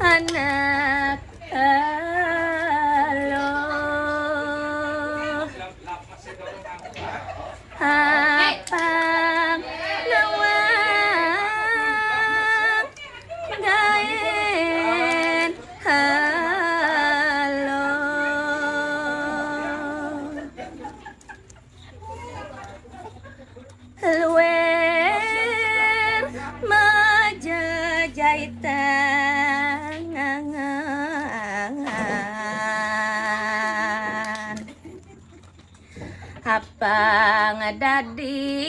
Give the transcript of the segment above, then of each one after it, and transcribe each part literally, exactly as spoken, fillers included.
Anak eluh apang nawang gaén eluh. Luér majajaitan apang dadi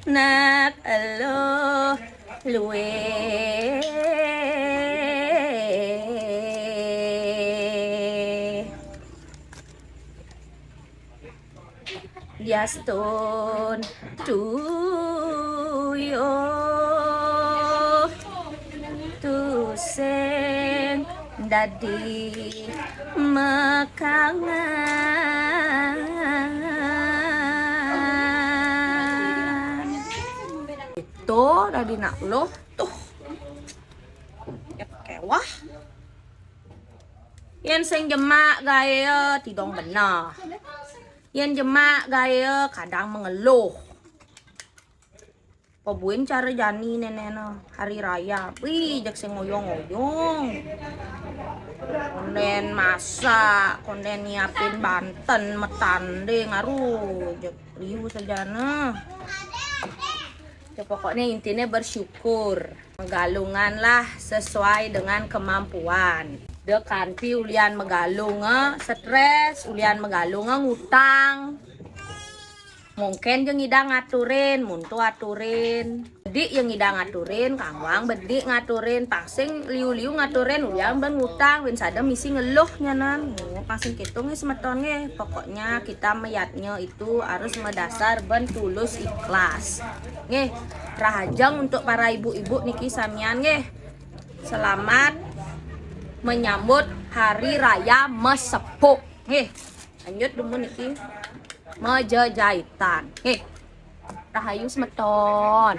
nak eluh luér. Diastun tuyuh tusing dadi makangan. Itu dadi nak eluh tuh. Kéweh. Yén sing jemak gaé tidong beneh. Yén jemak gaé kadang mengeluh. Pebuin cara jani nénéna hari raya. Wih, jeg sing ngoyong-ngoyong. Kondén masak, kondén nyiapin banten, metanding, aruh, jeg liu sajana. Ya, pokoknya intinya bersyukur. Megalunganlah sesuai dengan kemampuan. Da kanti ulian megalunga stres, ulian megalunga ngutang. Mungkin ja ngidang ngaturin, muntu aturin. Bedik ja ngidang ngaturin, kangwang bedik ngaturin, pang sing liu-liu ngaturin, ulian ban ngutang, bin sada misi ngeluh nyanan. Oh, pang sing kéto nggih semeton nggih. Pokoknya kita meyatnya itu harus medasar ban tulus ikhlas. Nggih, rahajeng untuk para ibu-ibu niki samian nggih. Selamat menyambut hari raya mesepuk. Nggih. Lanjut dulu niki. Majajaitan. Nggih. Rahayu semeton.